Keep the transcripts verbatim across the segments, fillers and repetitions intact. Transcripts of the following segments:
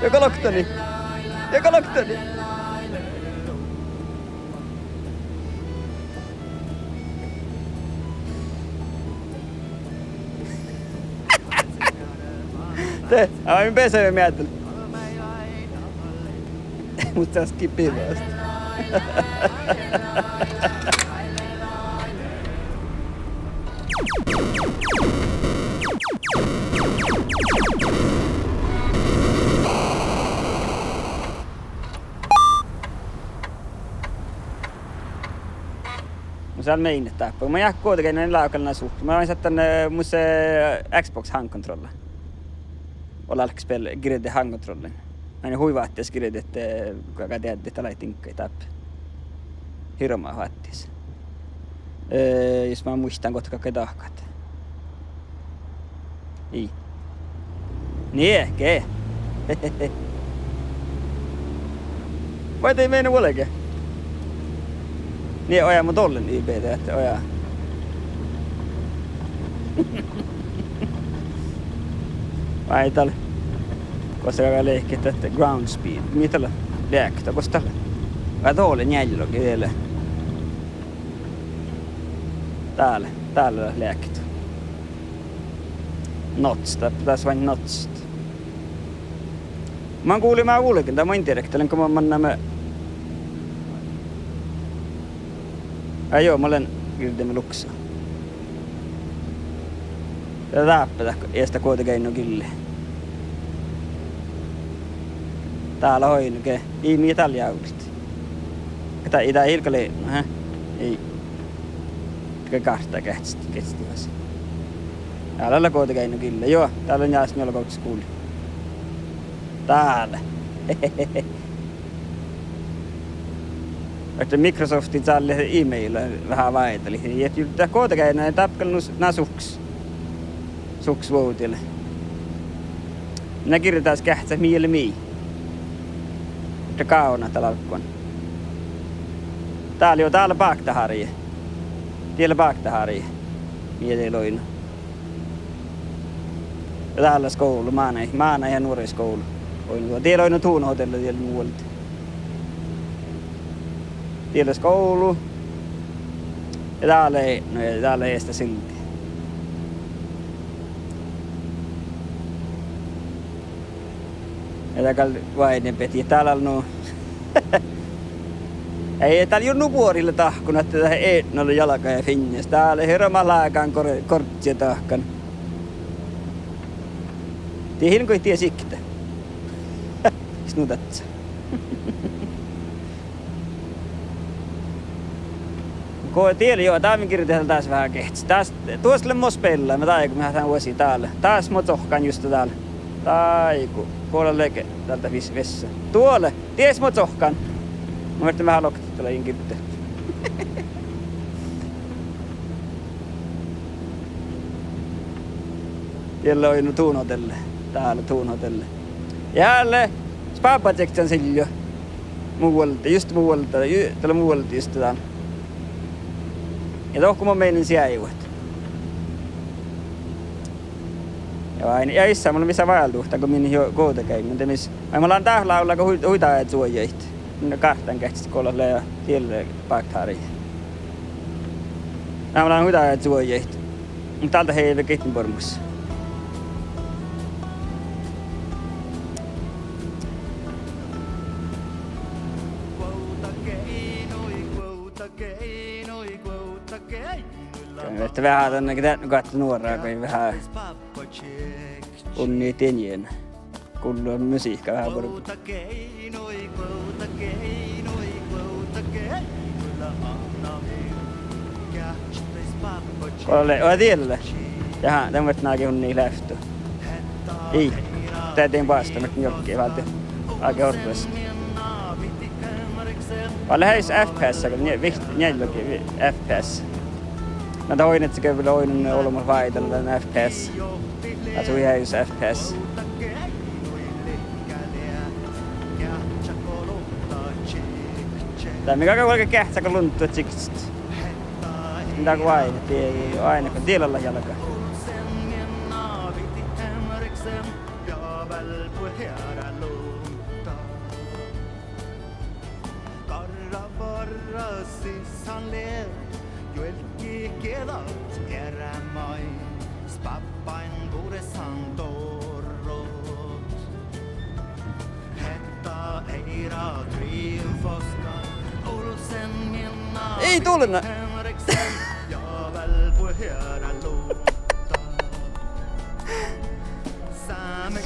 Ja galggai. Ja galggai. De, aa, mii beasaimet meaddel. Muhto dat skippi vasta. Mun sáhtán megiin dáppe. Mun jáhkán Guovdageainnus lávkalaš suhte. Mun sáhtán, eh, mus, eh, Xbox handkontrolla. Og lávkka spel-, girdi handkontrollin. Manin hui váttis girdi, eh, galgá deadde, dat lei diŋgga dáppe. Hirbmat váttis. Eh, jus mun muittán gohte galggai dahkat. Ii. Nie, ge. Vai de mene vuolgá? Nie, ojá, mun dollen ii beassá, ahte ojá. Vai dal. Gos galgá lehket ahte ground speed. Mii dat lea? Leakto, gos dat lea? Vai dal lea njeallje vel? Dál, dál leakto. Knots, dat, dat lea knots. Mun gullen mat vulgen, dat mun in dieđe, dat lea go mun mannan. Ai jo, mun lean girdimin luksa. Ja dáppe dat, easta Guovdageainnu gille. Dál oidno ge, ii mii dál jávdit. Dat ii, dat ii galgá, aha. Ii. Ge gártá geahččat, geahččat vas. Dál lea Guovdageainnu gille. Juo, dál lea jás mii olggohus gullen. Dál. Ahte Microsofti cállit e-maila veahá váidalit. Ja dat Guovdageainnu dáppe gal nu s-, na suhtes. Suhtes vuovdil. Na girdi dás geahččat mii lea mii. Ahte gávdnat dál álggus. Dál lea, dál lea bákdaharje. Die lea bákdaharje. Mii de lea oidno. Ja dál lea skuvla, mánáid, mánáid ja nuoraid skuvla. Oidno, die lea oidno Tuna hotella, die lea mu vuolde. Die lea skuvla. Ja dál lea, no ja dál lea eastá sildi. Ja dat gal váidnibehtet, dál lea nu. Ii, dál juo nu buori lea dahkkon ahte dat eatnama lea jalga ja fiinnas. Dál lea hirbmat lágán gor-, gorjji dahkan. Die hiin goit die sikte. Is nu dat. Go die lea, juo, dál mii girdi dás veahá geahččat. Dás, duos lea mo speallá, ma dáigo, mii dán vuosii dál. Dás mo cohkkán juste dál. Dáigo, go lea lege dál dat vis-, vissa. Duo lea, dies mo cohkkán. Mun muittán veahá loktet dat lea in girdi. Die lea oidno Tuna hotella. Dál lea Tuna hotella. Ja lea spábbačiekčan siljo. Mu vuolde, juste mu vuolde, ju-, dat lea mu vuolde juste dán. Ja dohko mun menen seaivvat. Ja vai-, ja issa mun lean vissa váldit, go min jo Guovdageainnu, de mis, vai mun lean dát lávllá go hui-, hui dáid čuojit. Mun gártán geahččat go lea, lea, die lea bákdaharje. Na mun lean hui dáid čuojit. Mun dál dat heive gitnibur mus. Gal veahá dan, ge dan, go ahte nuorat goit veahá unni dien. Gullo musiikka veahá bur-, go lea, oi, die lea. Jahá, de muhtin áigi unni leavttu. Ii, de dien boastán muhtin jolggi váldit. Áigi orrut. Vai lea eai FPS, gal nie-, viht-, njeallje vi-, FPS. Na dat oidne ge lea oidnon olbmot váidá dan FPS. Dás ii eai FPS. Dat mii galgá vuolgit geahččat go lunddat čikčat. Dál go oaidnit, die, oaidnit go die lea jalga. Ii tulnna.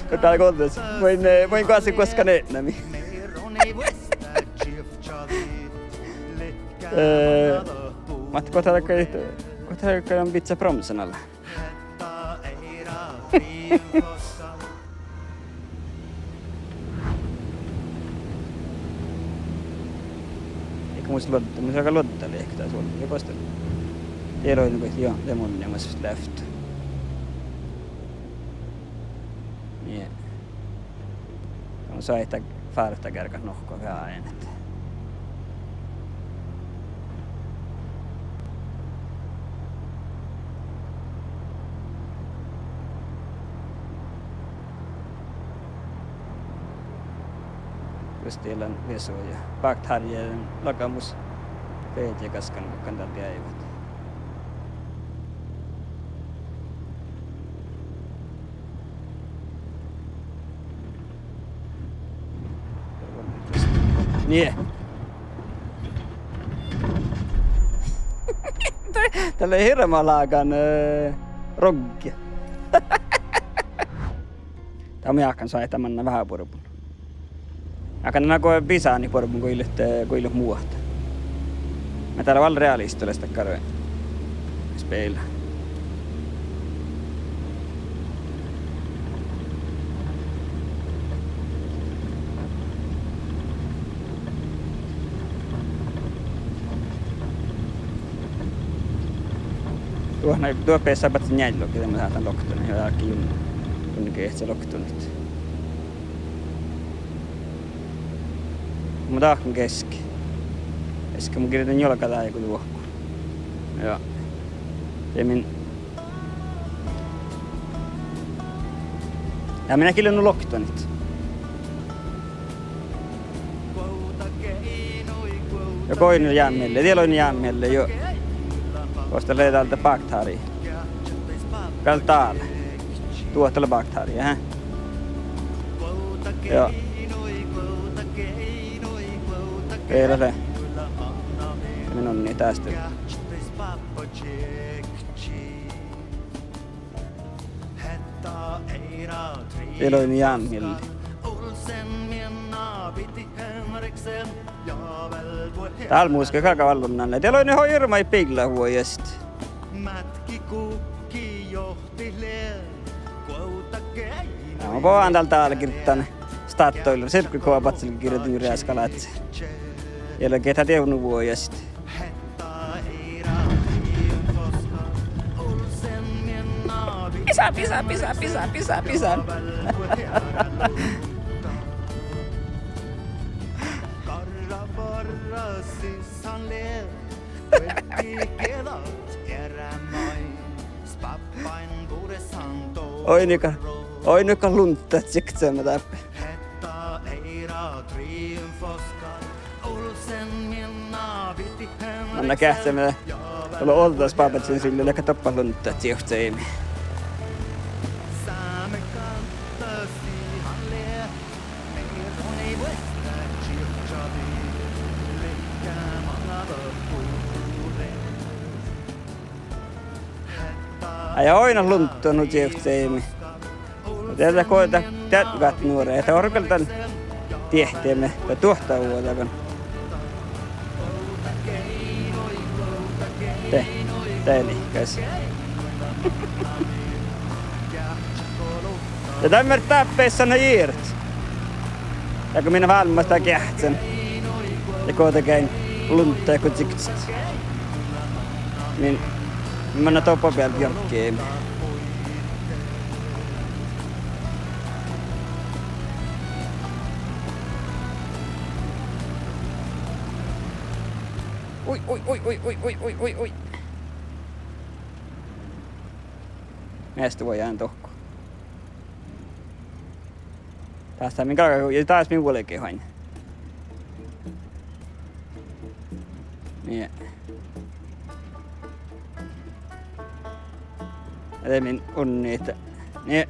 Go dál gođđes. Mun, eh, mun goassege guoskan eatnami. Eh, ma ahte go dat gal, go dat gal bidjat bromsan ala. Ii mus luodda, mus lea gal luodda liikta suolai, ja gos dat. Dieđusge, jo, de mun lean mus leavttu. Nie. Mun soaitan fártagárgat nohkko veaháš ahte Gos dieđán viesu ja baktárii lagamus. Beaivvi gaskan, gokko dal beaivvi. Nie. Dat lei hirbmat lágan, eh, rogge. Dat mun jáhkán soaittamaš manná veahá buorbun. Jáhkán go bisánit buorbun go ii leat, go ii leat muohta. Muhto dat lea vel realistalaš dakkár speaivla. Duo, na, duo beassá badjel njeallje, de mun sáhtán loktonit, ja dál gal jun-, junnike eahce loktonit. Mun dahkan geske. Eske mun girden juolga dál go duohku. Ja. Ja min Ja min eat gal nu loktonit. Ja goinnut jám mielde, dieđusge jám mielde, jo. Gos dat lea dál dat baktárii. Gal dál. Duohta lea baktárii, ehe. Ja. Vel lea. Min unni dáste. Dieđusge jám mielde. Dál mus gal gal vallunnan lea. Dieđusge hirbmat biillaid vuojásit. Ja mun bohán dál dál girden Statoil, sirkui go badjel girden reaskaláhci. Ja lea ge dat dievdnui vuojásit. Pisán, pisán, pisán, pisán, pisán, pisán. Oi, nugo, oi, nugo luntta čiktama dáppe. Manná geahččame, dat lea ođđa spábbačin sille, leago doppe luntta čivččaimi. Ai, oidne luntta nu čivččaimi. Dieđát go dat, dieđát go nuore, dat orru gal dan diehtiime, dat duohtavuođagan. De, de lihkes. Ja dan mii dáppe son jieret. Ja go mii válmmoš dat geahččen. Ja go dat geain luntta go čikčat. Min, min manná doppe bealde jorggiime. Ui, ui, ui. Measta vuojáhan dohko. Dás min galgá, ja dás min vuolgit oaidne. Nie. Ja de min unniid. Nie.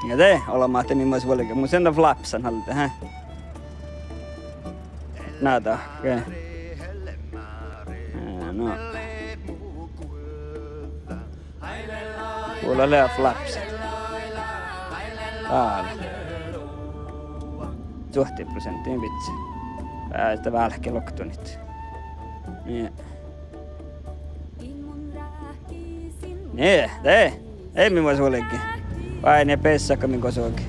Ja de olbmá ahte mii mus vuolgit, mun sien dan flapsan alde, hä? Na dahke. Eh, no. Vuolá lea flapsat. Dál. Čuohti proseantti, bidjat. Ää, de válkit loktonit. Nie. Nie, de. Ii mii mus vuolgit. Oaidná beassat go mii gosuhit.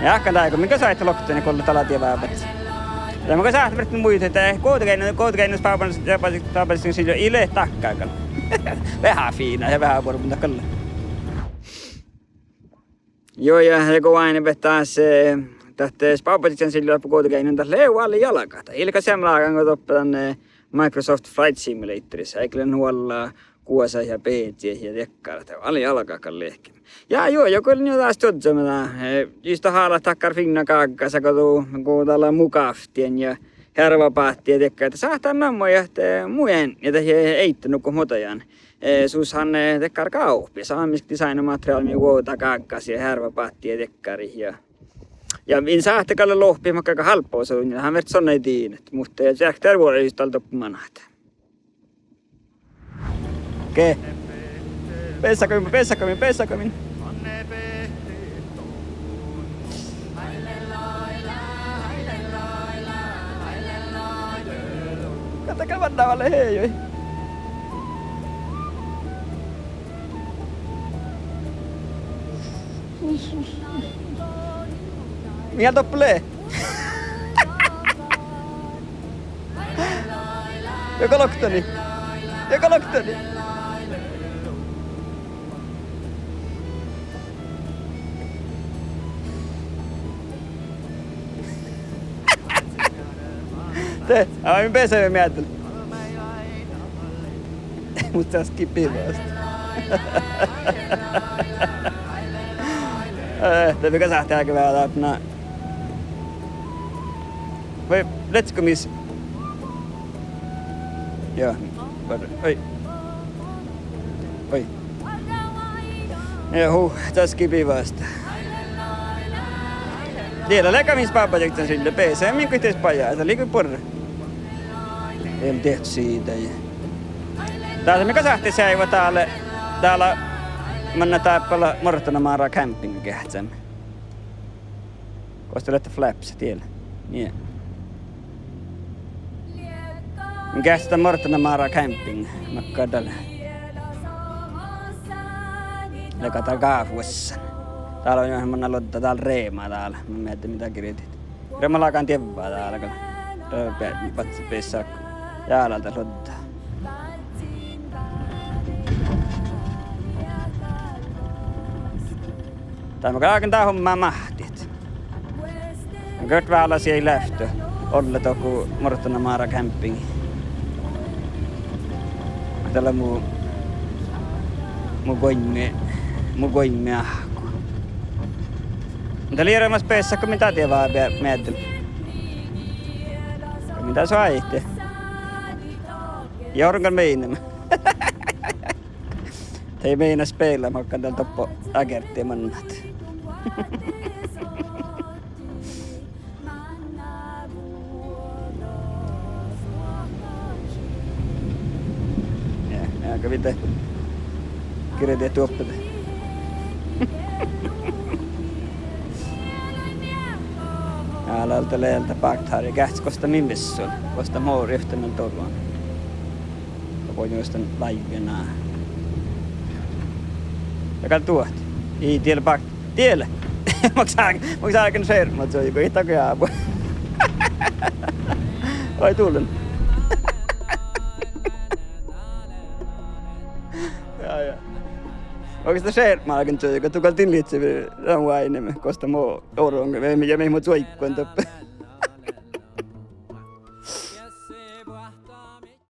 Ja áhkku dego mii gosuhit loktonit, go dat lea dieđusge. Ja mun gal sáhtán berte muitit ahte Guovdageainnu, Guovdageainnu spábbaš-, spábbašeaddjin siđđa ii leat dakkár gal. Veahá fiinna ja veahá buorbmuša gal. Juo, ja de go oaidnibehtet dás, eh, dat, eh, spábbašeaddjin siđđa Guovdageainnus, dat lea oalle jalgat. Ii leat gal seamma lágan go doppe dan, eh, Microsoft Flight Simulatoris, eai gal lean oalle guosa ja beđe ja dakkár, dat oalle jalgat gal leahkit. Ja juo, ja gal nu dás čuožžu mii, eh, jus dat hálat dakkár fiinna gággas go du, go dat lea mu gávtti ja hearvabátti ja dakkár, dat sáhtát namma ahte mu eadni dat eai eite nugo mo daján. Eh, sus han, eh, dakkár gávppi, sámeskit design-materiála mii vuovdá gággas ja hearvabátti ja dakkáriid ja. Ja in sáhte gal lohpit makkár go hálbba osa, han fertet son eai dinet, muhto ja čeahkit eará vuođaid jus dal doppe manat. Okei. Beassat go min, beassat go min, beassat go min. Gal dat gal mannat vel eai. Mii doppe lea. Ja go loktani. Ja go loktani. De, aa, mii beasaimet meaddel. Muhto dat skippii vuosttaš. Eh, de mii gal sáhttit áigge veaháš dáppe. Vai let's go, mis. Joo, oi. Oi. Juhu, dat skippii vuosttaš. Diela lea gal min spábbašeaddjin siđđa, beasai min goit dieđusge bajás, dat lei goit buorre. Eai diehto siđai. Dás mii gal sáhttit seaivvat dál, dál, manne dáppe lea Mortanamára camping geahččamin. Gos dat lea flaps, diela. Nie. Mun geahččen Mortanamára camping, makkár dat lea. Leago dat gáfuossa. Dál lea manná luodda dál reama dál, mun mielas mii dat girdiid. Reama lágan dievva dál gal. Be-, be-, beassat jáláldit luodda. Dál mun galgen dát hommáma máhttit. Mun gal válasii leavttu olles dohko Mortanamára campingii. Dat lea mu, mu goimmi, mu goimmi áhkku. Muhto lei eará mas beassat go min dat dievva be-, meaddel. Go min dat soaiti. Ja orun gal meinama. Dat ii meina spela, makkár dál doppe ágerddii mannat. Ja, ja, go viđe. Girdiid duoppe. Ja, lea dat, lea dat báktári, geahččat gos dat min vissun, gos dat mo rievtti min doruin. Ja go jus dan láivi ná. Ja gal duot. Ii diela bák-, diela. Mun sáhtten, mun sáhtten šermma čuovggu, ii dat go jábu. Oi, dullen. Ja, ja. Mun sáhtten šermma álgen čuovggu, du gal din lihtti dan váineme, gos dat mo orun, ja mii mo čuovgguin doppe.